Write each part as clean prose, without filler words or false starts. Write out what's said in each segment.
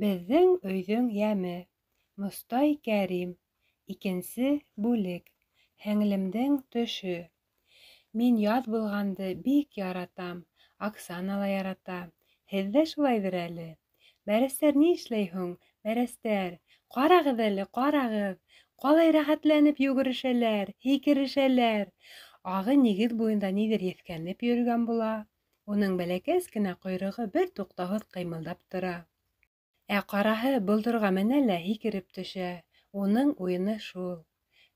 Беҙҙең өйҙөң йәме. Мостай Кәрим. Икенсе бүлек. Һеңлемдең төшө. Мин яҙ булғанды бик яратам, Оксана ла ярата. Һеҙ ҙә шулайҙыр әле. Бәрәстәр ни эшләй һуң? Бәрәстәр! Ҡарағыҙ әле, ҡарағыҙ! Ҡалай рәхәтләнеп йүгерешәләр, һикерешәләр. Ағы нигеҙ буйында ниҙер еҫкәнеп йөрөгән була. Уның бәләкәс кенә ҡойроғо бер туҡтауһыҙ ҡыймылдап тора. Ә ҡараһы болдорға менә лә һикереп төшә. Уның уйыны шул.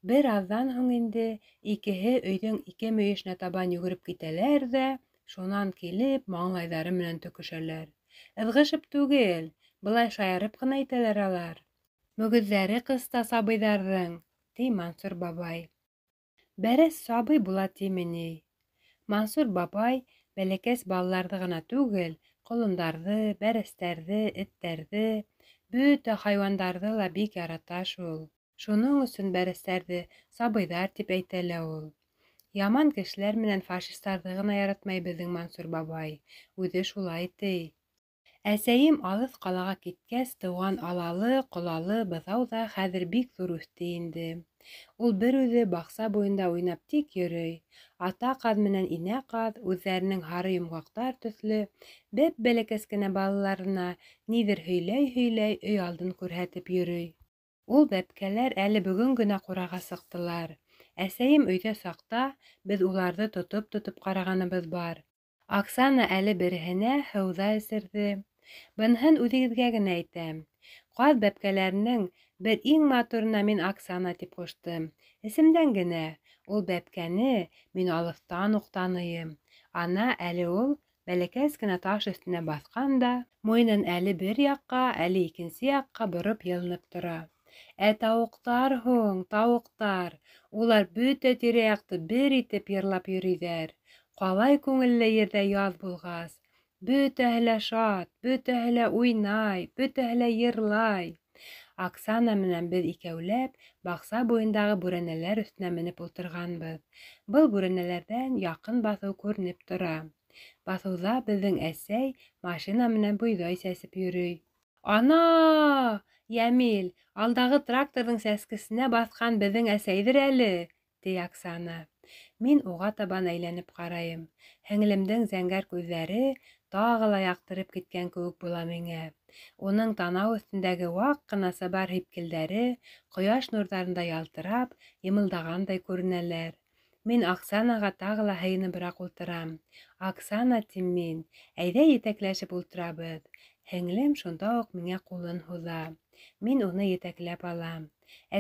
Бер аҙҙан һуң инде икеһе өйҙөң ике мөйөшөнә табан йүгереп китәләр ҙә, шунан килеп маңлайҙары менән төкөшәләр. Ыҙғышып түгел, былай шаярып ҡына итәләр алар. Мөгөҙҙәре ҡыҫта сабыйҙарҙың, ти Мансур бабай. Бәрәс сабый була тиме ни? Мансур бабай бәләкәс балаларҙы ғына түгел, ҡолондарҙы, бәрәстәрҙе, эттәрҙе, бөтә хайуандарҙы ла бик ярата шул. Шуның өсөн бәрәстәрҙе сабыйҙар тип әйтә лә ул. Яман кешеләр менән фашистарҙы ғына яратмай беҙҙең Мансур бабай, үҙе шулай ти. Әсәйем алыҫ ҡалаға киткәс тыуған алалы, ҡолалы быҙау ҙа хәҙер бик ҙур үҫте инде. Ул бер үҙе баҡса буйында уйнап тик йөрөй. Ата ҡаҙ менән инә ҡаҙ үҙҙәренең һары йомғаҡтар төҫлө бәп-бәләкәс кенә балаларына ниҙер һөйләй-һөйләй өй алдын күрһәтеп йөрөй. Ул бәпкәләр әле бөгөн генә ҡураға сыҡтылар. Әсәйем өйҙә саҡта беҙ уларҙы тотоп-тотоп ҡарағаныбыҙ бар. Оксана әле береһенә һыу ҙа эсерҙе. Быныһын үҙегеҙгә генә әйтәм. Ҡаҙ бәпкәләренең бер иң матурына мин Оксана тип ҡуштым. Эсемдән генә. Ул бәпкәне мин алыҫтан уҡ таныйым. Ана әле ул бәләкәс кенә таш өҫтөнә баҫҡан да, муйынын әле бер яҡҡа, әле икенсе яҡҡа бороп йылынып тора. Ә тауыҡтар һуң, тауыҡтар! Улар бөтә тирә-яҡты бер итеп йырлап йөрөйҙәр. Ҡалай күңелле ерҙә яҙ булғас. Бөтәһе лә шат, бөтәһе лә уйнай, бөтәһе лә йырлай. Оксана менән беҙ икәүләп баҡса буйындағы бүрәнәләр өҫтөнә менеп ултырғанбыҙ. Был бүрәнәләрҙән яҡын баҫыу күренеп тора. Баҫыуҙа беҙҙең әсәй машина менән бойҙай сәсеп йөрөй. Ана! Йәмил, алдағы тракторҙың сәскесенә баҫҡан беҙҙең әсәйҙер әле, ти Оксана. Мин уға табан әйләнеп ҡарайым. Һеңлемдең зәңгәр күҙҙәре тағы ла яҡтырып киткән кеүек була миңә. Уның танау өҫтөндәге ваҡ ҡына сыбар һипкелдәре ҡояш нурҙарында ялтырап, йымылдағандай күренәләр. Мин Оксанаға тағы ла һыйыныбыраҡ ултырам. Оксана, тим мин, әйҙә етәкләшеп ултырабыҙ. Һеңлем шунда уҡ миңә ҡулын һуҙа. Мин уны етәкләп алам.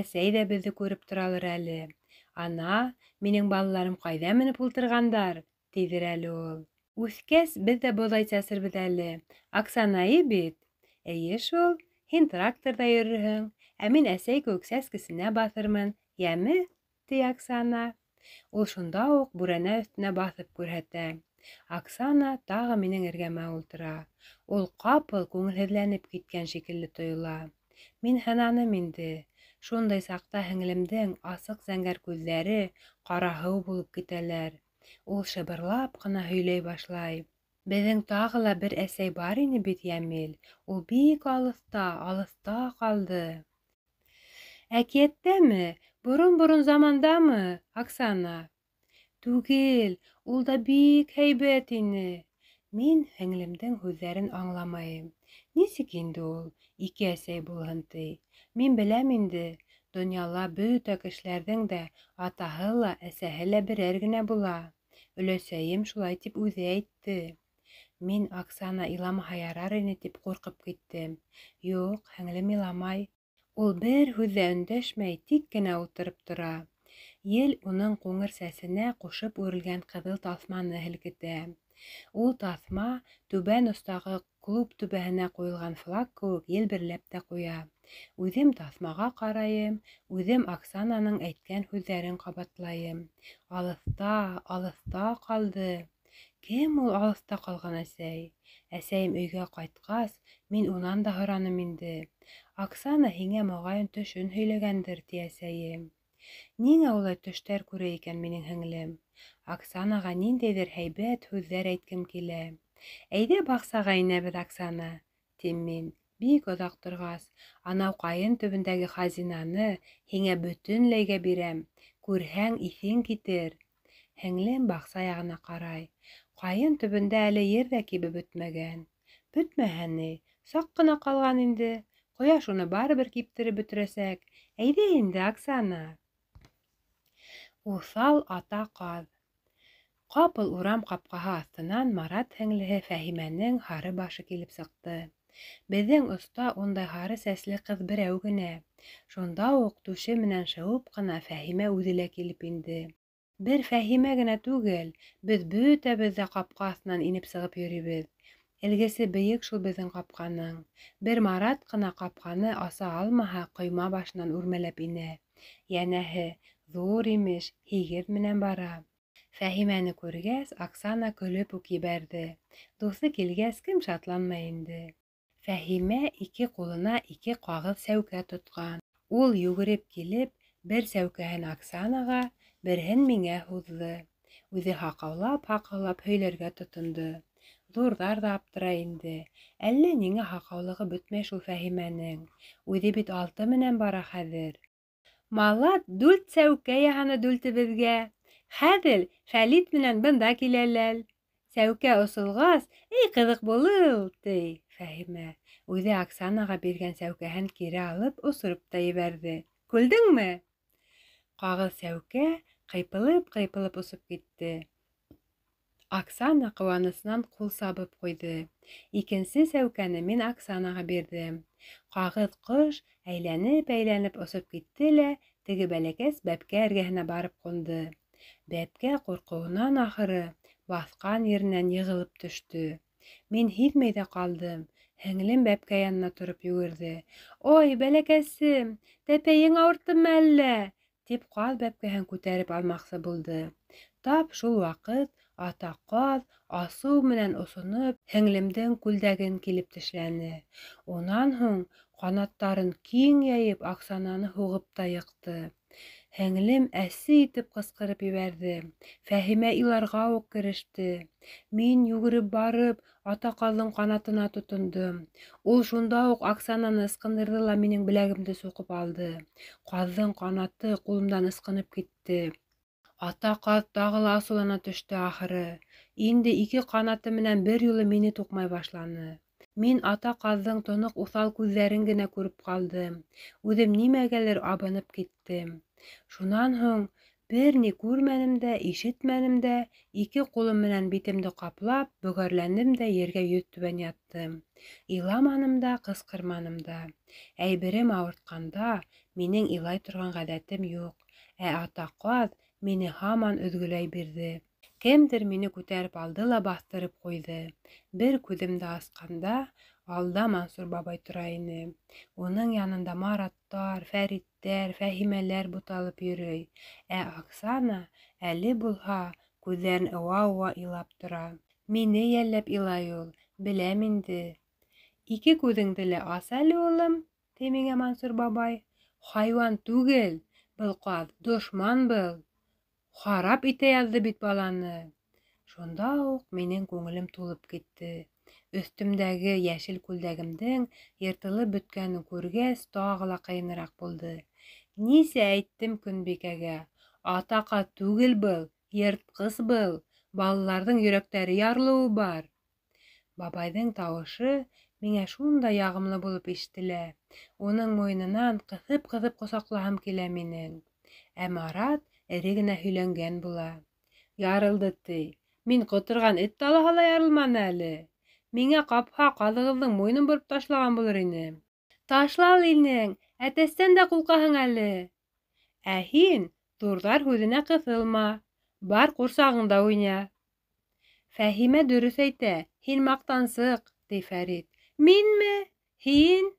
Әсәй ҙә беҙҙе күреп торалыр әле. Ана, минең балаларым ҡайҙа менеп ултырғандар, тиҙер әле ул. Үҫкәс, беҙ ҙә боҙай сәсербеҙ әле. Оксана, эйе бит? Эйе шул, һин тракторҙа йөрөрһөң, ә мин әсәй кеүек сәскесенә баҫырмын, йәме? ти Оксана. Ул шунда уҡ бүрәнә өҫтөнә баҫып күрһәтә. Оксана тағы минең эргәмә ултыра. Ул ҡапыл күңелһеҙләнеп киткән шикелле тойола. Мин һынаным инде. Шундай саҡта һеңлемдең асыҡ зәңгәр күҙҙәре ҡараһыу булып китәләр. Ул шыбырлап ҡына һөйләй башлай. Беҙҙең тағы ла бер әсәй бар ине бит, Йәмил. Ул бик алыҫта, алыҫта ҡалды. Әкиәттәме? Борон-борон замандамы, Оксана? Түгел, ул да бик һәйбәт ине. Мин һеңлемдең һүҙҙәрен аңламайым. Нисек инде ул ике әсәй булһын ти? Мин беләм инде, донъяла бөтә кешеләрҙең дә атаһы ла, әсәһе лә берәр генә була. Өләсәйем шулай тип үҙе әйтте. Мин Оксана иламаһа ярар ине тип ҡурҡып киттем. Юҡ, һеңлем иламай. Ул бер һүҙ ҙә өндәшмәй, тик кенә ултырып тора. Ел уның ҡуңыр сәсенә ҡушып үрелгән ҡыҙыл таҫманы һелкетә. Ул таҫма түбән остағы клуб түбәһенә ҡуйылған флаг кеүек елберләп тә ҡуя. Үҙем таҫмаға ҡарайым, үҙем Оксананың әйткән һүҙҙәрен ҡабатлайым. Алыҫта, алыҫта ҡалды. Кем ул алыҫта ҡалған әсәй? Әсәйем өйгә ҡайтҡас, мин унан да һораным инде. Оксана һиңә моғайын төшөн һөйләгәндер, ти әсәйем. Ниңә улай төштәр күрә икән минең һеңлем? Оксанаға ниндәйҙер һәйбәт һүҙҙәр әйткем килә. Әйҙә баҡсаға инәбеҙ, Оксана, тим мин. бик оҙаҡ торғас, анау ҡайын төбөндәге хазинаны һиңә бөтөнләйгә бирәм. Күрһәң, иҫең китер. Һеңлем баҡса яғына ҡарай. Ҡайын төбөндә әле ер ҙә кибеп бөтмәгән. Бөтмәһә ни, саҡ ҡына ҡалған инде. Ҡояш уны барыбер киптереп бөтөрәсәк. Әйҙә инде, Оксана. Уҫал ата ҡаҙ. Ҡапыл урам ҡапҡаһы аҫтынан Марат һеңлеһе Фәһимәнең һары башы килеп сыҡты. Беҙҙең оста ундай һары сәсле ҡыҙ берәү генә. Шунда уҡ түше менән шыуып ҡына Фәһимә үҙе лә килеп инде. Бер Фәһимә генә түгел, беҙ бөтәбеҙ ҙә ҡапҡа аҫтынан инеп сығып йөрөйбөҙ. Элгесе бейек шул беҙҙең ҡапҡаның. Бер Марат ҡына ҡапҡаны аса алмаһа, ҡойма башынан үрмәләп инә. Йәнәһе, ҙур имеш, һигеҙ менән бара. Фәһимәне күргәс, Оксана көлөп үк ебәрҙе. Дуҫы килгәс, кем шатланмай инде. Фәһимә ике ҡулына ике ҡағыҙ сәүкә тотҡан. Ул йүгереп килеп, бер сәүкәһен Оксанаға, береһен миңә һуҙҙы. Үҙе һаҡаулап-һаҡаулап һөйләргә тотондо. Ҙурҙар ҙа аптырай инде. Әллә ниңә һаҡаулығы бөтмәй шул Фәһимәнең. Үҙе бит алты менән бара хәҙер. Малат дүрт сәүкә яһаны дүртебеҙгә. Хәҙер Фәлит менән бында киләләр. Сәүкә осолғас, эй ҡыҙыҡ булыр, ти Фәһимә. Үҙе Оксанаға биргән сәүкәһен кире алып осороп та ебәрҙе. Көлдөңме? Ҡағыҙ сәүкә ҡыйпылып-ҡыйпылып осоп китте. Оксана ҡыуанысынан ҡул сабып ҡуйҙы. Икенсе сәүкәне мин Оксанаға бирҙем. Ҡағыҙ ҡош әйләнеп-әйләнеп осоп китте лә теге бәләкәс бәпкә эргәһенә барып ҡунды. Бәпкә ҡурҡыуынан ахыры баҫҡан еренән йығылып төштө. Мин һиҙмәй ҙә ҡалдым. Һеңлем бәпкә янына тороп йүгерҙе. Ой, бәләкәсем, тәпәйең ауырттымы әллә? Тип ҡаҙ бәпкәһен күтәреп алмаҡсы булды. Тап шул ваҡыт ата ҡаҙ асыу менән осоноп, һеңлемдең күлдәген килеп тешләне. Унан һуң ҡанаттарын киң йәйеп Оксананы һуғып та йыҡты. Һеңлем әсе итеп ҡысҡырып ебәрҙе. Фәһимә иларға уҡ кереште. Мин йүгереп барып, ата ҡаҙҙың ҡанатына тотондом. Ул шунда уҡ Оксананы ысҡындырҙы ла минең беләгемде суҡып алды. Ҡаҙҙың ҡанаты ҡулымдан ысҡынып китте. Ата ҡаҙ тағы ла асыулана төштө ахыры. Инде ике ҡанаты менән бер юлы мине туҡмай башланы. Мин ата ҡаҙҙың тоноҡ уҫал күҙҙәрен генә күреп ҡалдым. Үҙем нимәгәлер абынып киттем. Шунан һуң бер ни күрмәнем дә, ишетмәнем дә, ике ҡулым менән битемде ҡаплап, бөгәрләндем дә ергә йөҙтүбән яттым. Иламаным да, ҡысҡырманым да. Әйберем ауыртҡанда минең илай торған ғәҙәтем юҡ. Ә ата ҡаҙ мине һаман өҙгөләй бирҙе. Кемдер мине күтәреп алды ла баҫтырып ҡуйҙы. Бер күҙемде асҡанда алда Мансур бабай тора ине. Уның янында Мараттар, Фәриттәр, Фәһимәләр буталып йөрөй. Ә Оксана әле булһа күҙҙәрен ыуа-ыуа илап тора. Мине йәлләп илай ул, беләм инде. Ике күҙеңде лә ас әле, улым, ти миңә Мансур бабай. Хайуан түгел, был ҡаҙ, дошман был. Харап итә яҙҙы бит баланы. Шунда уҡ минең күңелем тулып китте. Өҫтөмдәге йәшел күлдәгемдең йыртылып бөткәнен күргәс, тағы ла ҡыйыныраҡ булды. Нисә әйттем Көнбикәгә, ата ҡаҙ түгел был, йыртҡыс был, балаларҙың йөрәктәре ярылыуы бар. Бабайҙың тауышы миңә шундай яғымлы булып ишетелә. Уның муйынынан ҡыҫып-ҡыҫып ҡосаҡлаһым килә минең. Ә Марат эре генә һөйләнгән була. Ярылды ти. Мин ҡоторған эт талаһа ла ярылманы әле. Миңә ҡапһа, ҡаҙығыҙҙың муйынын бороп ташлаған булыр инем. Ташлал инең, әтәстән дә ҡурҡаһың әле. Ә һин ҙурҙар һүҙенә ҡыҫылма, бар ҡурсағыңда уйна. Фәһимә дөрөҫ әйтә, һин маҡтансыҡ, ти Фәрит. Минме? Һин?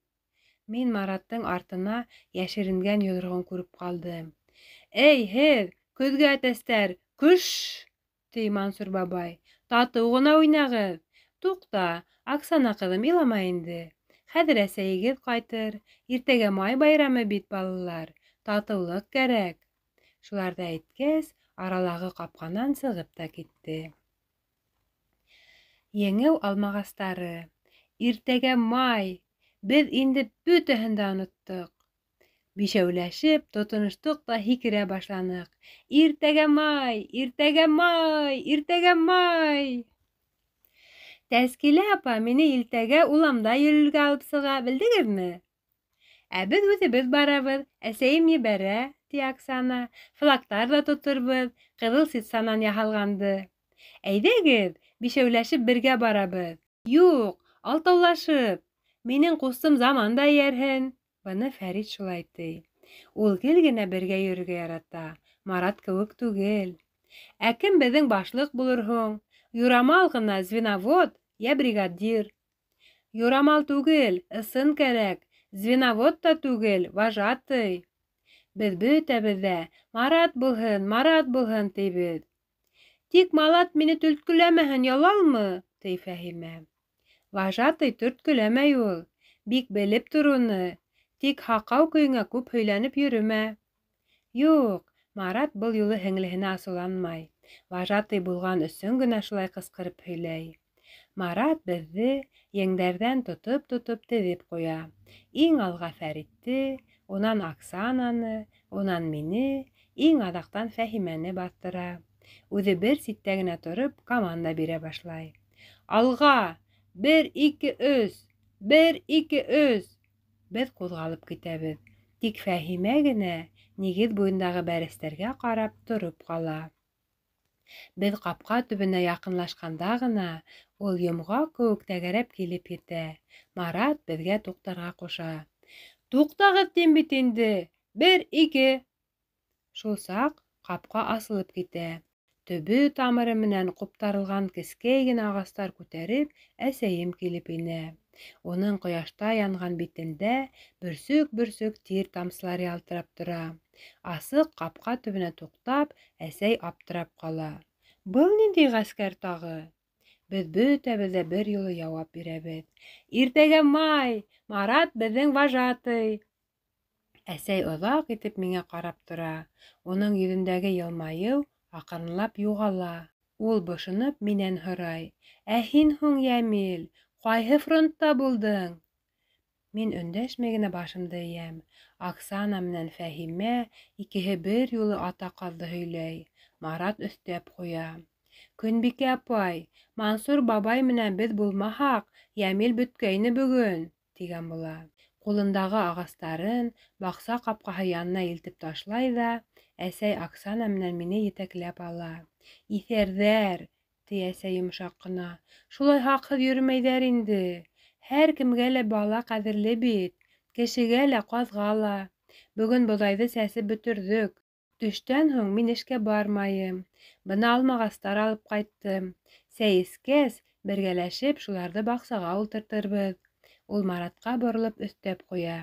Мин Мараттың артына йәшеренгән йоҙроғон күреп ҡалдым. Эй, һеҙ, көҙгө әтәстәр, көш, ти Мансур бабай. Татыу ғына уйнағыҙ. Туҡта, Оксана ҡыҙым, илама инде. Хәҙер әсәйегеҙ ҡайтыр. Иртәгә май байрамы бит, балалар. Татыулыҡ кәрәк. Шуларҙы әйткәс, аралағы ҡапҡанан сығып та китте. Еңеү алмағастары. Иртәгә май. Беҙ инде бөтәһен дә оноттоҡ. Бишәүләшеп тотоноштоҡ та һикерә башланыҡ. Иртәгә май, иртәгә май, иртәгә май. Тәскилә апа мине иртәгә уламда йөрөргә алып сыға, белдегеҙме? Ә беҙ үҙебеҙ барабыҙ, әсәйем ебәрә, ти Оксана. Флагтар ҙа тоторбоҙ, ҡыҙыл ситсанан яһалғанды. Әйҙәгеҙ, бишәүләшеп бергә барабыҙ. Юҡ, алтаулашып. Минең ҡустым Заман да эйәрһен. Быны Фәрит шулай ти. Ул гел генә бергә йөрөргә ярата, Марат кеүек түгел. Ә кем беҙҙең башлыҡ булыр һуң? Юрамал ғына звеновод йә бригадир. Юрамал түгел, ысын кәрәк. Звеновод та түгел, вожатый. Беҙ бөтәбеҙ ҙә Марат булһын, Марат булһын, тибеҙ. Тик Малат мине төрткөләмәһен, ялалмы? ти Фәһимә. Вожатый төрткөләмәй ул. Бик белеп тор уны. Тик һаҡау көйөңә күп һөйләнеп йөрөмә. Юҡ, Марат был юлы һеңлеһенә асыуланмай. Вожатый булған өсөн генә шулай ҡысҡырып һөйләй. Марат беҙҙе еңдәрҙән тотоп-тотоп теҙеп ҡуя. Иң алға Фәритте, унан Оксананы, унан мине, иң аҙаҡтан Фәһимәне баҫтыра. Үҙе бер ситтә генә тороп команда бирә башлай. Алға! Бер, ике, өс! Бер, ике, өс! Беҙ ҡуҙғалып китәбеҙ. Тик Фәһимә генә нигеҙ буйындағы бәрәстәргә ҡарап тороп ҡала. Беҙ ҡапҡа төбөнә яҡынлашҡанда ғына ул йомғаҡ кеүек тәгәрәп килеп етә. Марат беҙгә туҡтарға ҡуша. Туҡтағыҙ тим бит инде! Бер, ике! Шул саҡ ҡапҡа асылып китә. Төбө тамыры менән ҡуптарылған кескәй генә ағастар күтәреп, әсәйем килеп инә. Уның ҡояшта янған битендә бөрсөк-бөрсөк тир тамсылары ялтырап тора. Асыҡ ҡапҡа төбөнә туҡтап, әсәй аптырап ҡала. Был ниндәй ғәскәр тағы? Беҙ бөтәбеҙ ҙә бер юлы яуап бирәбеҙ. Иртәгә май! Марат беҙҙең вожатый! Әсәй оҙаҡ итеп миңә ҡарап тора. Уның йөҙөндәге йылмайыу аҡрынлап юғала. Ул бошоноп минән һорай: Ә һин һуң, Йәмил, ҡайһы фронтта булдың? Мин өндәшмәй генә башымды эйәм. Оксана менән Фәһимә икеһе бер юлы ата ҡаҙҙы һөйләй. Марат өҫтәп ҡуя: Көнбикә апай, Мансур бабай менән беҙ булмаһаҡ, Йәмил бөткәйне бөгөн, тигән була. Ҡулындағы ағастарын баҡса ҡапҡаһы янына илтеп ташлай ҙа, әсәй Оксана менән мине етәкләп ала. Иҫәрҙәр, ти әсәй йомшаҡ ҡына. Шулай хаҡһыҙ йөрөмәйҙәр инде. Һәр кемгә лә бала ҡәҙерле бит. Кешегә лә, ҡаҙға ла. Бөгөн боҙайҙы сәсеп бөтөрҙөк. Төштән һуң мин эшкә бармайым. Бына алмағастар алып ҡайттым. Сәй эскәс, бергәләшеп шуларҙы баҡсаға ултыртырбыҙ. Ул Маратҡа боролоп өҫтәп ҡуя: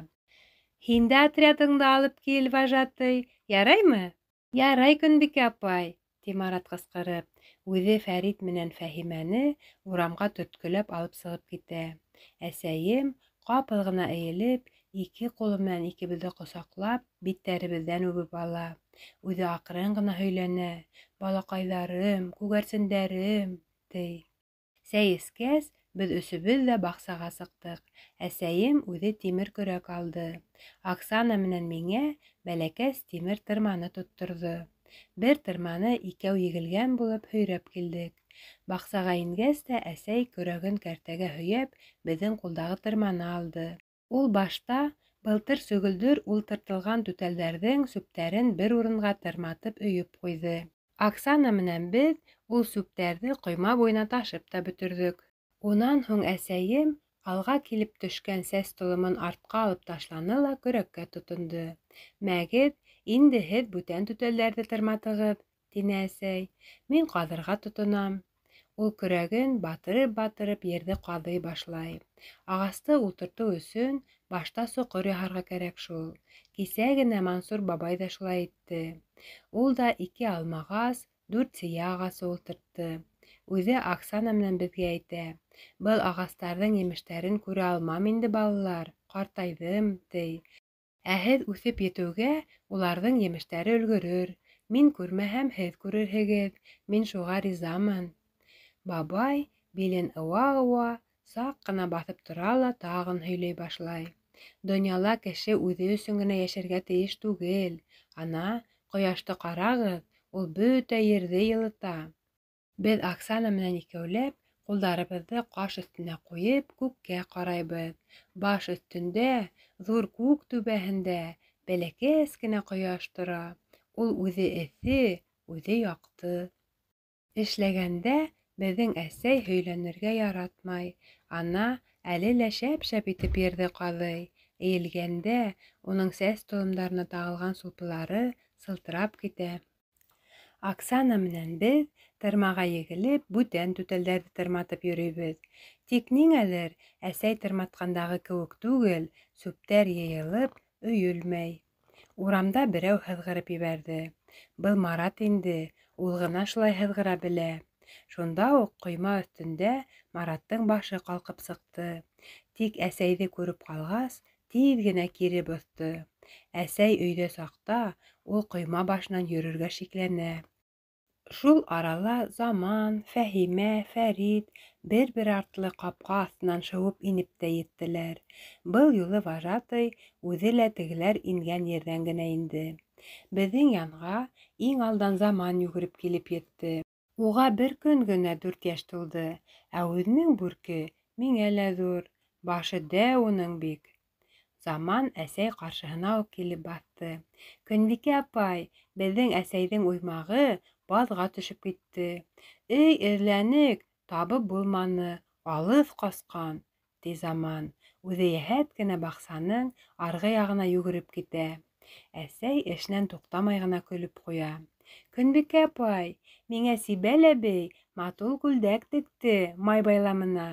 Һин дә отрядыңды алып кил, вожатый, яраймы? Ярай, Көнбикә апай, ти Марат ҡысҡырып. Үҙе Фәрит менән Фәһимәне урамға төрткөләп алып сығып китә. Әсәйем ҡапыл ғына эйелеп, ике ҡулы менән икебеҙҙе ҡосаҡлап, биттәребеҙҙән үбеп ала. Үҙе аҡрын ғына һөйләнә: Балаҡайҙарым, күгәрсендәрем, ти. Сәй эскәс, беҙ өсөбөҙ ҙә баҡсаға сыҡтыҡ. Әсәйем үҙе тимер көрәк алды. Оксана менән миңә бәләкәс тимер тырманы тотторҙо. Бер тырманы икәү егелгән булып һөйрәп килдек. Баҡсаға ингәс тә әсәй көрәген кәртәгә һөйәп, беҙҙең ҡулдағы тырманы алды. Ул башта былтыр сөгөлдөр ултыртылған түтәлдәрҙең сүптәрен бер урынға тырматып өйөп ҡуйҙы. Оксана менән беҙ ул сүптәрҙе ҡойма буйына ташып та бөтөрҙөк. Унан һуң әсәйем алға килеп төшкән сәс толомон артҡа алып ташланы ла көрәккә тотондо. Мәгеҙ, инде һеҙ бүтән түтәлдәрҙе тырматығыҙ, тине әсәй. Мин ҡаҙырға тотонам. Ул көрәген батырып-батырып ерҙе ҡаҙый башлай. Ағасты ултыртыу өсөн башта соҡор яһарға кәрәк шул. Кисә генә Мансур бабай ҙа шулай итте. Ул да ике алмағас, дүрт сейә ағасы ултыртты. Үҙе Оксана менән беҙгә әйтә: Был ағастарҙың емештәрен күрә алмам инде, балалар, ҡартайҙым, ти. Ә һеҙ үҫеп етеүгә уларҙың емештәре өлгөрөр. Мин күрмәһәм, һеҙ күрерһегеҙ. Мин шуға ризамын. Бабай билен ыуа-ыуа Саҡ ҡына баҫып тора ла тағын һөйләй башлай. Донъяла кеше үҙе өсөн генә йәшәргә тейеш түгел. Ана, ҡояшты ҡарағыҙ, ул бөтә ерҙе йылыта. Беҙ Оксана менән икәүләп, ҡулдарыбыҙҙы ҡаш өҫтөнә ҡуйып, күккә ҡарайбыҙ. Баш өҫтөндә, ҙур күк түбәһендә, бәләкәс кенә ҡояш тора. Ул үҙе эҫе, үҙе яҡты. Эшләгәндә беҙҙең әсәй һөйләнергә яратмай. Ана, әле лә шәп-шәп итеп ерҙе ҡаҙый. Эйелгәндә уның сәс толомдарына тағылған сулпылары сылтырап китә. Оксана менән беҙ, тырмаға егелеп, бүтән түтәлдәрҙе тырматып йөрөйбөҙ. Тик ниңәлер әсәй тырматҡандағы кеүек түгел, сүптәр йыйылып, өйөлмәй. Урамда берәү һыҙғырып ебәрҙе. Был Марат инде, ул ғына шулай һыҙғыра белә. Шунда уҡ ҡойма өҫтөндә Мараттың башы ҡалҡып сыҡты. Тик әсәйҙе күреп ҡалғас, тиҙ генә кире боҫто. Әсәй өйҙә саҡта ул ҡойма башынан йөрөргә шикләнә. Шул арала Заман, Фәһимә, Фәрит бер-бер артлы ҡапҡа аҫтынан шыуып инеп тә еттеләр. Был юлы вожатый үҙе лә тегеләр ингән ерҙән генә инде. Беҙҙең янға иң алдан Заман йүгереп килеп етте. Уға бер көн генә 4 йәш тулды, ә үҙенең бүрке миңә лә ҙур, башы дәү уның бик. Заман әсәй ҡаршыһына уҡ килеп баҫты. Көнбикә апай, беҙҙең әсәйҙең уймағы баҙға төшөп китте. Эй, эҙләнек, табып булманы, алыҫ ҡасҡан, ти Заман. Үҙе йәһәт кенә баҡсаның арғы яғына йүгереп китә. Әсәй эшенән туҡтамай ғына көлөп ҡуя. Көнбикә апай, миңә Сибәл әбей матур күлдәк текте май байламына.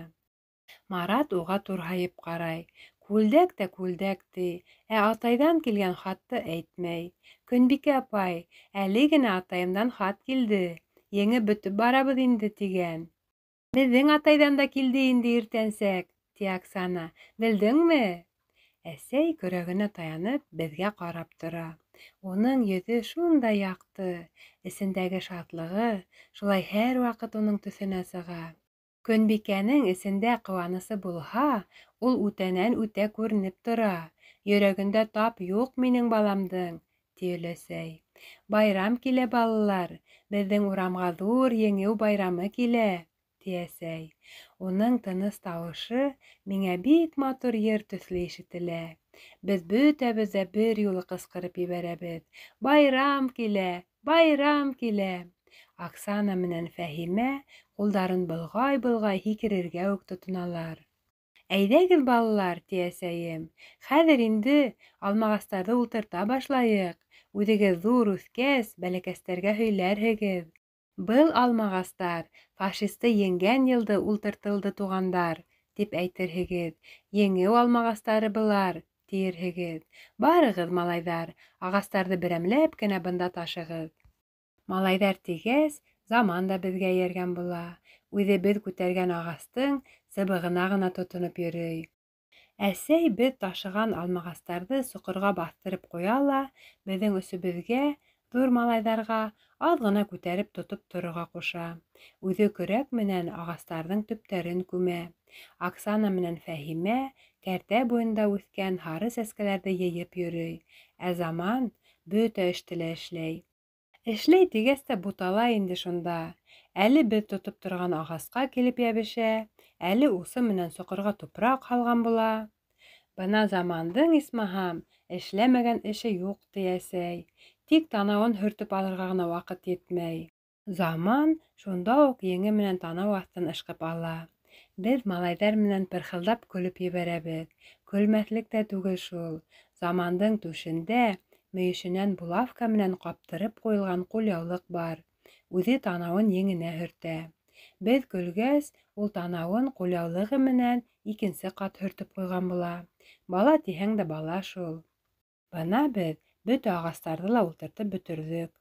Марат уға турһайып ҡарай. Күлдәк тә күлдәк ти, ә атайҙан килгән хатты әйтмәй. Көнбикә апай, әле генә атайымдан хат килде, еңеп бөтөп барабыҙ инде тигән. Беҙҙең атайҙан да килде инде иртәнсәк, ти Оксана. Белдеңме? Әсәй көрәгенә таянып беҙгә ҡарап тора. Уның йөҙө шундай яҡты, эсендәге шатлығы шулай һәр ваҡыт уның төҫөнә сыға. Көнбикәнең эсендә ҡыуанысы булһа, ул үтәнән үтә күренеп тора. Йөрәгендә тап юҡ минең баламдың, ти өләсәй. Байрам килә, балалар, беҙҙең урамға ҙур еңеү байрамы килә, ти әсәй. Уның тыныс тауышы миңә бик матур йыр төҫлө ишетелә. Беҙ бөтәбеҙ ҙә бер юлы ҡысҡырып ебәрәбеҙ. Байрам килә, байрам килә. Оксана менән Фәһимә ҡулдарын болғай-болғай һикерергә үк тотоналар. Әйҙәгеҙ, балалар, ти әсәйем. Хәҙер инде алмағастарҙы ултырта башлайыҡ. Үҙегеҙ ҙур үҫкәс, бәләкәстәргә һөйләрһегеҙ. Был алмағастар фашисты еңгән йылды ултыртылды, туғандар, тип әйтерһегеҙ. Еңеү алмағастары былар, тиерһегеҙ. Барығыҙ, малайҙар, ағастарҙы берәмләп кенә бында ташығыҙ. Малайҙар тигәс, Заман да беҙгә эйәргән була. Үҙе беҙ күтәргән ағастың сыбығына ғына тотоноп йөрөй. Әсәй беҙ ташыған алмағастарҙы соҡорға баҫтырып ҡуя ла, беҙҙең өсөбөҙгә, ҙур малайҙарға, аҙ ғына күтәреп тотоп торорға ҡуша. Үҙе көрәк менән ағастарҙың төптәрен күмә. Оксана менән Фәһимә кәртә буйында үҫкән һары сәскәләрҙе йыйып йөрөй. Ә Заман бөтә эште лә эшләй. Эшләй тигәс тә бутала инде шунда. Әле беҙ тотоп торған ағасҡа килеп йәбешә, әле усы менән соҡорға тупраҡ һалған була. Бына Замандың исмаһам эшләмәгән эше юҡ, ти әсәй. Тик танауын һөртөп алырға ғына ваҡыт етмәй. Заман шунда уҡ еңе менән танау аҫтын ышҡып ала. Беҙ малайҙар менән пырхылдап көлөп ебәрәбеҙ. Көлмәҫлек тә түгел шул. Замандың түшендә мөйөшөнән булавка менән ҡаптырып ҡуйылған ҡулъяулыҡ бар. Үҙе танауын еңенә һөртә. Беҙ көлгәс, ул танауын ҡулъяулығы менән икенсе ҡат һөртөп ҡуйған була. Бала тиһәң дә бала шул. Бына беҙ бөтә ағастарҙы ла ултыртып бөтөрҙөк.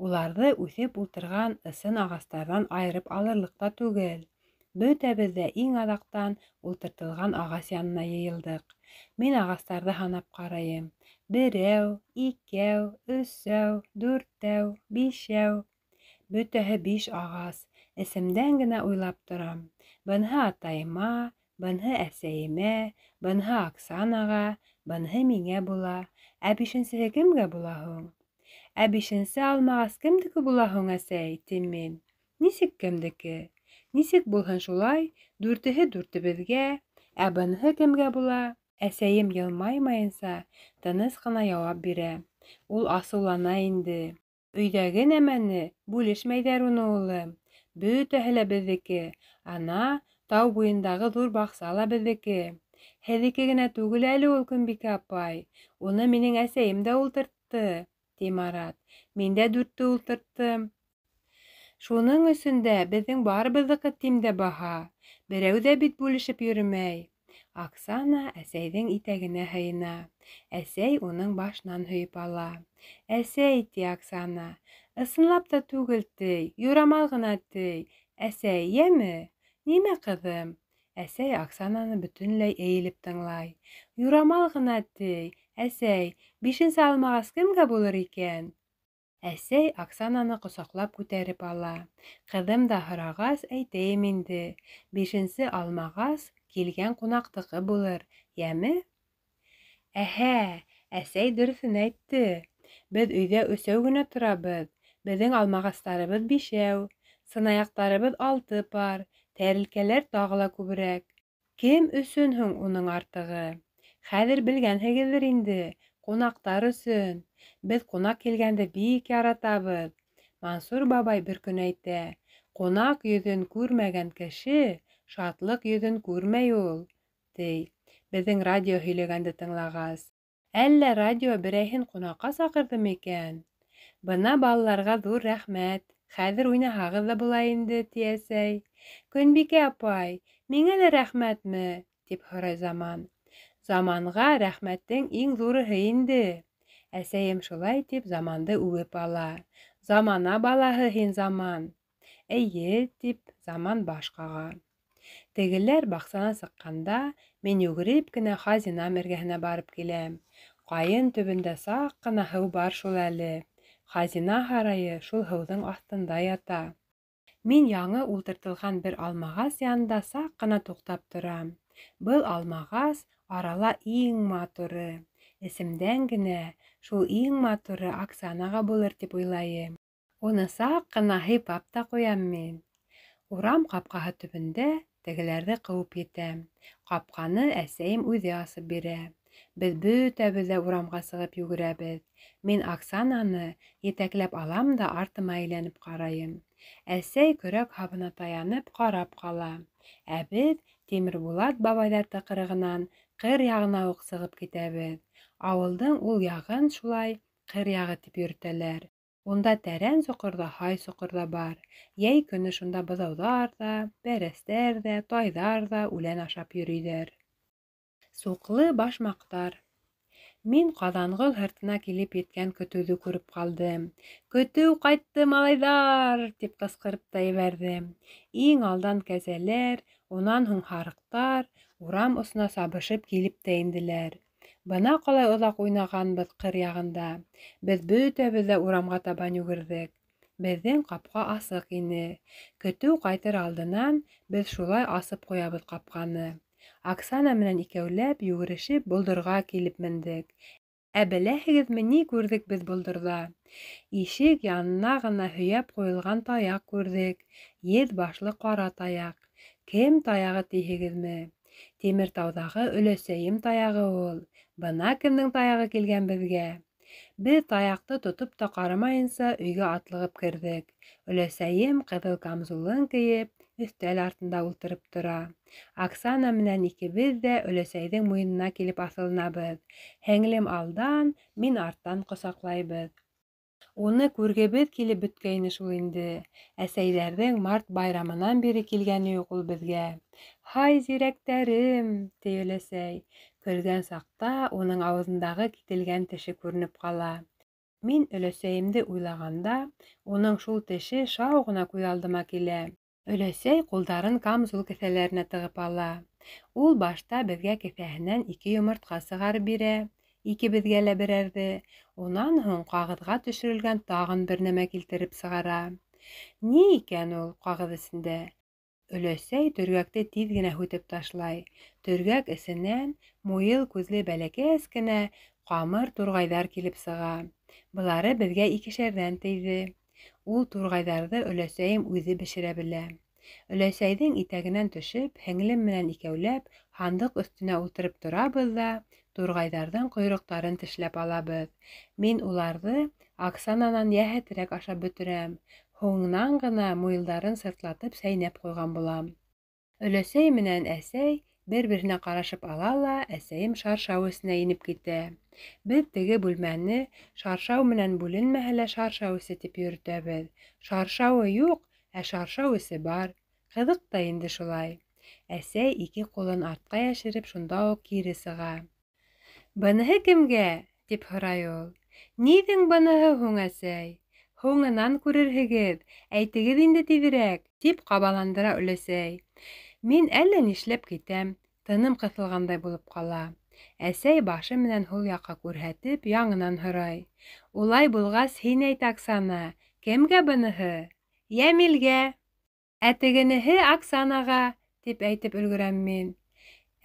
Уларҙы үҫеп ултырған ысын ағастарҙан айырып алырлыҡ та түгел. Бөтәбеҙ ҙә иң аҙаҡтан ултыртылған ағас янына йыйылдыҡ. Мин ағастарҙы һанап ҡарайым. Берәү, икәү, өсәү, дүртәү, бишәү. Бөтәһе 5 ағас. Эсемдән генә уйлап торам. Быныһы атайыма, Быныһы әсәйемә, быныһы Оксанаға, быныһы миңә була. Ә бишенсеһе кемгә була һуң? Ә бишенсе алмағас кемдеке була һуң, әсәй, тим мин. Нисек кемдеке? Нисек булһын шулай, дүртеһе дүртебеҙгә, ә быныһы кемгә була? Әсәйем йылмаймайынса, тыныс ҡына яуап бирә. Ул асыулана инде. Өйҙәге нәмәне бүлешмәйҙәр уны, улым. Бөтәһе лә беҙҙеке. Ана, тау буйындағы ҙур баҡса ла беҙҙеке. Һеҙҙеке генә түгел әле ул, Көнбикә апай. Уны минең әсәйем дә ултыртты, ти Марат. Мин дә дүртте ултырттым. Шуның өсөн дә беҙҙең барыбыҙҙыҡы тим дә баһа. Берәү ҙә бит бүлешеп йөрөмәй. Оксана әсәйҙең итәгенә һыйына. Әсәй уның башынан һөйөп ала. Әсәй, ти Оксана, ысынлап та түгел, ти, юрамал ғына, ти. Әсәй, йәме? Нимә, ҡыҙым? Әсәй Оксананы бөтөнләй эйелеп тыңлай. Юрамал ғына, ти. Әсәй, бишенсе алмағас кемгә булыр икән? Әсәй Оксананы ҡосаҡлап күтәреп ала. Ҡыҙым да һорағас, әйтәйем инде. Бишенсе алмағас килгән ҡунаҡтыҡы булыр, йәме? Әһә, әсәй дөрөҫөн әйтте. Беҙ өйҙә өсәү генә торабыҙ. Беҙҙең алмағастарыбыҙ бишәү, сынаяҡтарыбыҙ алты пар, тәрилкәләр тағы ла күберәк. Кем өсөн һуң уның артығы? Хәҙер белгәнһегеҙҙер инде, ҡунаҡтар өсөн. Беҙ ҡунаҡ килгәнде бик яратабыҙ. Мансур бабай бер көн әйтә, ҡунаҡ йөҙөн күрмәгән кеше шатлыҡ йөҙөн күрмәй ул, ти. Беҙҙең радио һөйләгәнде тыңлағас. Әллә радио берәйһен ҡунаҡҡа саҡырҙы микән? Бына балаларға ҙур рәхмәт. Хәҙер уйнаһағыҙ ҙа була инде, ти әсәй. Көнбикә апай, миңә лә рәхмәтме? Тип һорай Заман. Заманға рәхмәттең иң ҙурыһы инде. Әсәйем шулай тип Заманды үбеп ала. Замана балаһы һин, Заман. Эйе, тип Заман баш ҡаға. Тегеләр баҡсанан сыҡҡанда, мин йүгереп кенә хазинам эргәһенә барып киләм. Ҡайын төбөндә саҡ ҡына һыу бар шул әле. Хазина һарайы шул һыуҙың аҫтында ята. Мин яңы ултыртылған бер алмағас янында саҡ ҡына туҡтап торам. Был алмағас арала иң матуры. Эсемдән генә шул иң матуры Оксанаға булыр тип уйлайым. Уны саҡ ҡына һыйпап та ҡуям мин. Урам ҡапҡаһы төбөндә тегеләрҙе ҡыуып етәм. Ҡапҡаны әсәйем үҙе асып бирә. Беҙ бөтәбеҙ ҙә урамға сығып йүгерәбеҙ. Мин Оксананы етәкләп алам да артыма әйләнеп ҡарайым. Әсәй көрәк һабына таянып ҡарап ҡала. Ә беҙ Тимербулат бабайҙар тыҡрығынан ҡыр яғына уҡ сығып китәбеҙ. Ауылдың ул яғын шулай ҡыр яғы тип йөрөтәләр. Унда тәрән соҡор ҙа, һай соҡор ҙа бар. Йәй көнө шунда быҙауҙар ҙа, бәрәстәр ҙә, тайҙар ҙа үлән ашап йөрөйҙәр. Суҡлы башмаҡтар. Мин Ҡаҙанғол һыртына килеп еткән көтөүҙе күреп ҡалдым. Көтөү ҡайтты, малайҙар! Тип ҡысҡырып та ебәрҙем. Иң алдан кәзәләр, унан һуң һарыҡтар урам осона сабышып килеп тә инделәр. Бына ҡалай оҙаҡ уйнағанбыҙ ҡыр яғында. Беҙ бөтәбеҙ ҙә урамға табан йүгерҙек. Беҙҙең ҡапҡа асыҡ ине. Көтөү ҡайтыр алдынан беҙ шулай асып ҡуябыҙ ҡапҡаны. Оксана менән икәүләп йүгерешеп болдорға килеп мендек. Ә беләһегеҙме, ни күрҙек беҙ болдорҙа? Ишек янына ғына һөйәп ҡуйылған таяҡ күрҙек. Еҙ башлы ҡара таяҡ. Кем таяғы тиһегеҙме? Тимертауҙағы өләсәйем таяғы ул. Бына кемдең таяғы килгән беҙгә. Беҙ таяҡты тотоп та ҡарамайынса өйгә атлығып керҙек. Өләсәйем ҡыҙыл камзулын кейеп, өҫтәл артында ултырып тора. Оксана менән икебеҙ ҙә өләсәйҙең муйынына килеп аҫылынабыҙ. Һеңлем алдан, мин арттан ҡосаҡлайбыҙ. Уны күргебеҙ килеп бөткәйне шул инде. Әсәйҙәрҙең март байрамынан бире килгәне юҡ ул беҙгә. Һай, зирәктәрем, ти өләсәй. Көлгән саҡта уның ауыҙындағы кителгән теше күренеп ҡала. Мин өләсәйемде уйлағанда, уның шул теше шау ғына күҙ алдыма килә. Өләсәй ҡулдарын камзул кеҫәләренә тығып ала. Ул башта беҙгә кеҫәһенән ике йомортҡа сығарып бирә, икебеҙгә лә берәрҙе. Унан һуң ҡағыҙға төшөрөлгән тағын бер нәмә килтереп сығара. Ни икән ул ҡағыҙ эсендә? Өләсәй төргәкте тиҙ генә һүтеп ташлай. Төргәк эсенән муйыл күҙле бәләкәс кенә ҡамыр турғайҙар килеп сыға. Былары беҙгә икешәрҙән тейҙе. Ул турғайҙарҙы өләсәйем үҙе бешерә белә. Өләсәйҙең итәгенән төшөп, һеңлем менән икәүләп һандыҡ өҫтөнә ултырып торабыҙ ҙа, турғайҙарҙың ҡойроҡтарын тешләп алабыҙ. Мин уларҙы Оксананан йәһәтерәк ашап бөтөрәм. Һуңынан ғына муйылдарын сыртлатып сәйнәп ҡуйған булам. Өләсәй менән әсәй бер-береһенә ҡарашып ала ла, әсәйем шаршау эсенә инеп китә. Беҙ теге бүлмәне шаршау менән бүленмәһә лә шаршау эсе тип йөрөтәбеҙ. Шаршауы юҡ, ә шаршау эсе бар. Ҡыҙыҡ та инде шулай. Әсәй ике ҡулын артҡа йәшереп шунда уҡ кире сыға. Быныһы кемгә? тип һорай ул. Ниҙең быныһы һуң, әсәй? Һуңынан күрерһегеҙ, әйтегеҙ инде тиҙерәк, тип ҡабаландыра өләсәй. Мин әллә нишләп китәм, тыным ҡыҫылғандай булып ҡала. Әсәй башы менән һул яҡҡа күрһәтеп, яңынан һорай. Улай булғас, һин әйт, Оксана, кемгә быныһы? Йәмилгә. Ә тегенеһе Оксанаға, тип әйтеп өлгөрәм мин.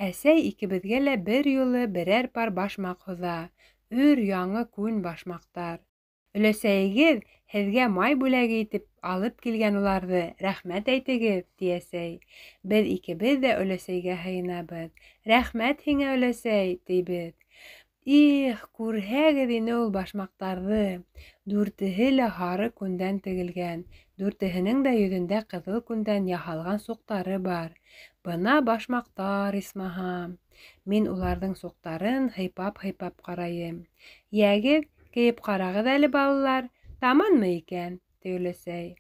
Әсәй икебеҙгә лә бер юлы берәр пар башмаҡ һуҙа. Өр яңы күн башмаҡтар. Өләсәйегеҙ һеҙгә май бүләге итеп алып килгән уларҙы, рәхмәт әйтегеҙ, ти әсәй. Беҙ икебеҙ ҙә өләсәйгә һыйынабыҙ. Рәхмәт һиңә, өләсәй, тибеҙ. Их, күрһәгеҙ ине ул башмаҡтарҙы. Дүртеһе лә һары күндән тегелгән. Дүртеһенең дә йөҙөндә ҡыҙыл күндән яһалған суҡтары бар. Бына башмаҡтар, исмаһам. Мин уларҙың суҡтарын һыйпап-һыйпап ҡарайым. Йәгеҙ, кейеп ҡарағыҙ әле, балалар, таманмы икән, ти өләсәй.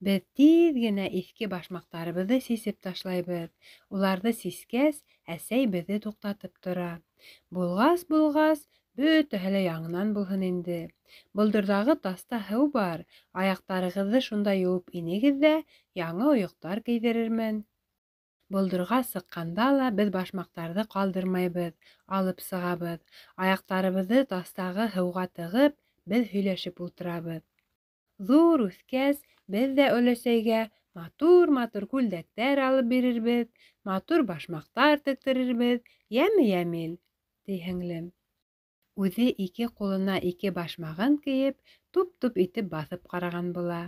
Беҙ тиҙ генә иҫке башмаҡтарыбыҙҙы сисеп ташлайбыҙ. Уларҙы сискәс, әсәй беҙҙе туҡтатып тора. Булғас, булғас, бөтәһе лә яңынан булһын инде. Болдорҙағы таҫта һыу бар, аяҡтарығыҙҙы шунда йыуып инегеҙ ҙә, яңы ойоҡтар кейҙерермен. Болдорға сыҡҡанда ла беҙ башмаҡтарҙы ҡалдырмайбыҙ, алып сығабыҙ. Аяҡтарыбыҙҙы таҫтағы һыуға тығып, беҙ һөйләшеп ултырабыҙ. Ҙур үҫкәс, беҙ ҙә өләсәйгә матур-матур күлдәктәр алып бирербеҙ, матур башмаҡтар тектерербеҙ, йәме, Йәмил, ти һеңлем. Үҙе ике ҡулына ике башмағын кейеп, туп-туп итеп баҫып ҡараған була.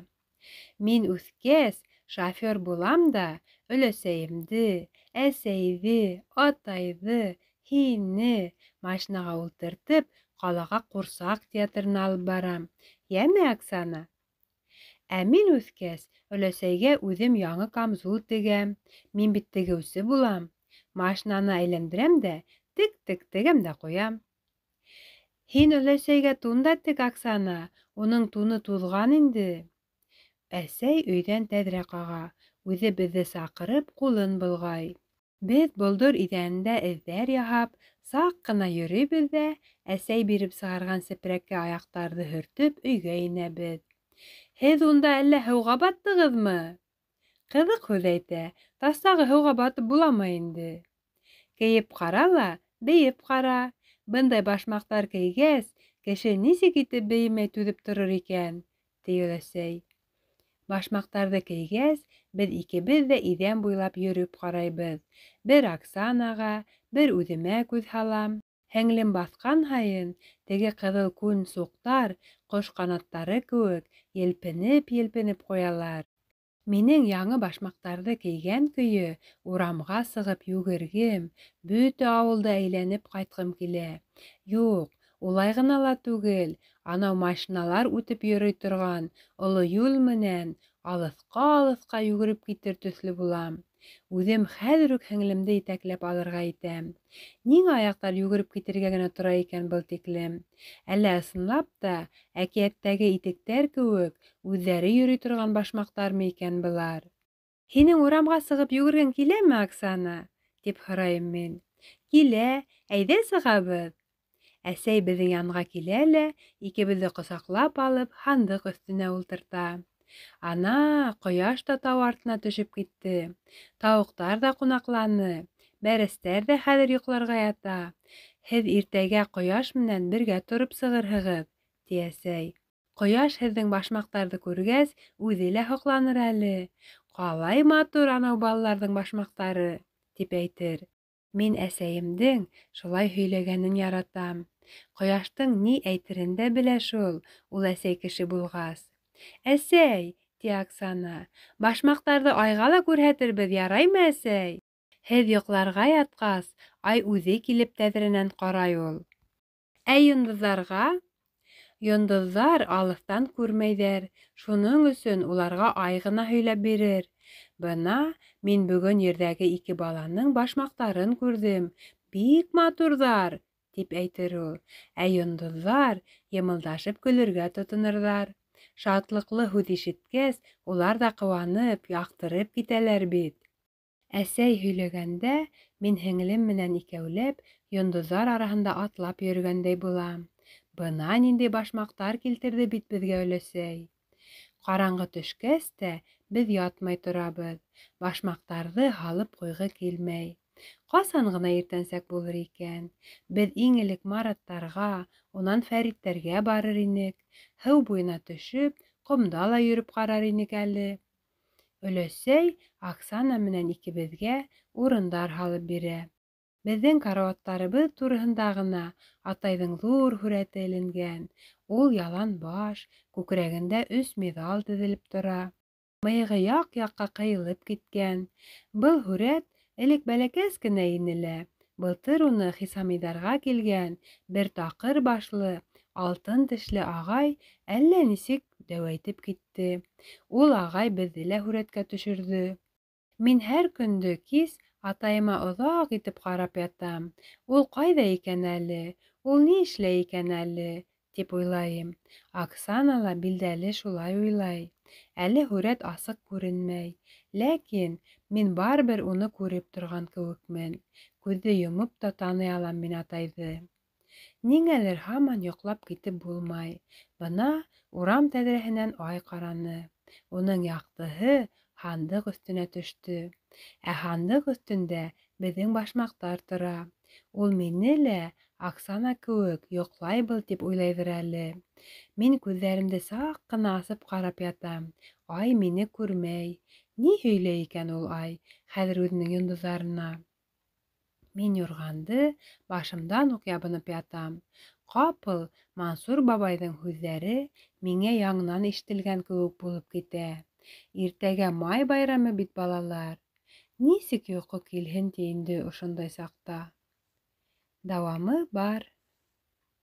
Мин үҫкәс, шофер булам да, өләсәйемде, әсәйҙе, атайҙы, һине машинаға ултыртып, ҡалаға ҡурсаҡ театрына алып барам. Йәме, Оксана? Ә мин үҫкәс, өләсәйгә үҙем яңы камзул тегәм. Мин бит тегеүсе булам. Машинаны әйләндерәм дә, тек-тек тегәм дә ҡуям. Һин өләсәйгә тун да тек, Оксана, уның туны туҙған инде. Әсәй өйҙән тәҙрә ҡаға, үҙе беҙҙе саҡырып, ҡулын болғай. Беҙ болдор иҙәнендә эҙҙәр яһап, саҡ ҡына йөрөйбөҙ ҙә, әсәй биреп сығарған сепрәккә аяҡтарҙы һөртөп, өйгә инәбеҙ. Һеҙ унда әллә һыуға баттығыҙмы? Ҡыҙыҡ һүҙ әйтә, таҫтағы һыуға батып буламы инде? Кейеп ҡара ла, бейеп ҡара. Бындай башмаҡтар кейгәс, кеше нисек итеп бейемәй түҙеп торор икән, ти өләсәй. Башмаҡтарҙы кейгәс, беҙ икебеҙ ҙә иҙән буйлап йөрөп ҡарайбыҙ. Бер Оксанаға, бер үҙемә күҙ һалам. Һеңлем баҫҡан һайын, теге ҡыҙыл күн суҡтар, ҡош ҡанаттары кеүек, елпенеп-елпенеп ҡуялар. Минең яңы башмаҡтарҙы кейгән көйө урамға сығып йүгергем, бөтә ауылды әйләнеп ҡайтҡым килә. Юҡ, улай ғына ла түгел, анау машиналар үтеп йөрөй торған оло юл менән алыҫҡа-алыҫҡа йүгереп китер төҫлө булам. Үҙем хәҙер үк һеңлемде етәкләп алырға итәм. Ниңә аяҡтар йүгереп китергә генә тора икән был тиклем? Әллә ысынлап та әкиәттәге итектәр кеүек үҙҙәре йөрөй торған башмаҡтармы икән былар? Һинең урамға сығып йүгергең киләме, Оксана? Тип һорайым мин. Килә, әйҙә сығабыҙ. Әсәй беҙҙең янға килә лә, икебеҙҙе ҡосаҡлап алып, һандыҡ өҫтөнә ултырта. Ана, ҡояш та тау артына төшөп китте. Тауыҡтар ҙа ҡунаҡланы, бәрәстәр ҙә хәҙер йоҡларға ята. Һеҙ иртәгә ҡояш менән бергә тороп сығырһығыҙ, ти әсәй. Ҡояш һеҙҙең башмаҡтарҙы күргәс, үҙе лә һоҡланыр әле. Ҡалай матур анау балаларҙың башмаҡтары, тип әйтер. Мин әсәйемдең шулай һөйләгәнен яратам. Ҡояштың ни әйтерен дә белә шул, ул әсәй кеше булғас. Әсәй, ти Оксана, башмаҡтарҙы айға ла күрһәтербеҙ, яраймы, әсәй? Һеҙ йоҡларға ятҡас, ай үҙе килеп тәҙрәнән ҡарай ул. Ә йондоҙҙарға? Йондоҙҙар алыҫтан күрмәйҙәр, шуның өсөн уларға ай ғына һөйләп бирер. Бына мин бөгөн ерҙәге ике баланың башмаҡтарын күрҙем, бик матурҙар, тип әйтер ул. Ә йондоҙҙар йымылдашып көлөргә тотонорҙар. Шатлыҡлы һүҙ ишеткәс, улар ҙа ҡыуанып, яҡтырып китәләр бит. Әсәй һөйләгәндә, мин һеңлем менән икәүләп йондоҙҙар араһында атлап йөрөгәндәй булам. Бына ниндәй башмаҡтар килтерҙе бит беҙгә өләсәй. Ҡараңғы төшкәс тә беҙ ятмай торабыҙ. Башмаҡтарҙы һалып ҡуйғы килмәй. Ҡасан ғына иртәнсәк булыр икән? Беҙ иң элек Мараттарға, унан Фәриттәргә барыр инек. Һыу буйына төшөп, ҡомда ла йөрөп ҡарар инек әле. Өләсәй Оксана менән икебеҙгә урындар һалып бирә. Беҙҙең карауаттарыбыҙ тураһында ғына атайҙың ҙур һүрәте эленгән. Ул ялан баш, күкрәгендә өс миҙал теҙелеп тора. Мыйығы яҡ-яҡҡа ҡыйылып киткән. Был һүрәт элек бәләкәс кенә ине лә. Былтыр уны Хисамиҙарға килгән бер таҡыр башлы, алтын тешле ағай әллә нисек дәүәйтеп китте. Ул ағай беҙҙе лә һүрәткә төшөрҙө. Мин һәр көндө кис атайыма оҙаҡ итеп ҡарап ятам. Ул ҡайҙа икән әле? Ул ни эшләй икән әле? Тип уйлайым. Оксана ла билдәле шулай уйлай. Әле һүрәт асыҡ күренмәй. Ләкин мин барыбер уны күреп торған кеүекмен. Күҙҙе йомоп та таный алам мин атайҙы. Ниңәлер һаман йоҡлап китеп булмай. Бына урам тәҙрәһенән ай ҡараны. Уның яҡтыһы һандыҡ өҫтөнә төштө. Ә һандыҡ өҫтөндә беҙҙең башмаҡтар тора. Ул мине лә Оксана кеүек йоҡлай был тип уйлайҙыр әле. Мин күҙҙәремде саҡ ҡына асып ҡарап ятам. Ай мине күрмәй. Ни һөйләй икән ул ай хәҙер үҙенең йондоҙҙарына? Мин юрғанды башымдан уҡ ябынып ятам. Ҡапыл Мансур бабайҙың һүҙҙәре миңә яңынан ишетелгән кеүек булып китә. Иртәгә май байрамы бит, балалар. Нисек йоҡо килһен ти инде ошондай саҡта? Дауамы бар.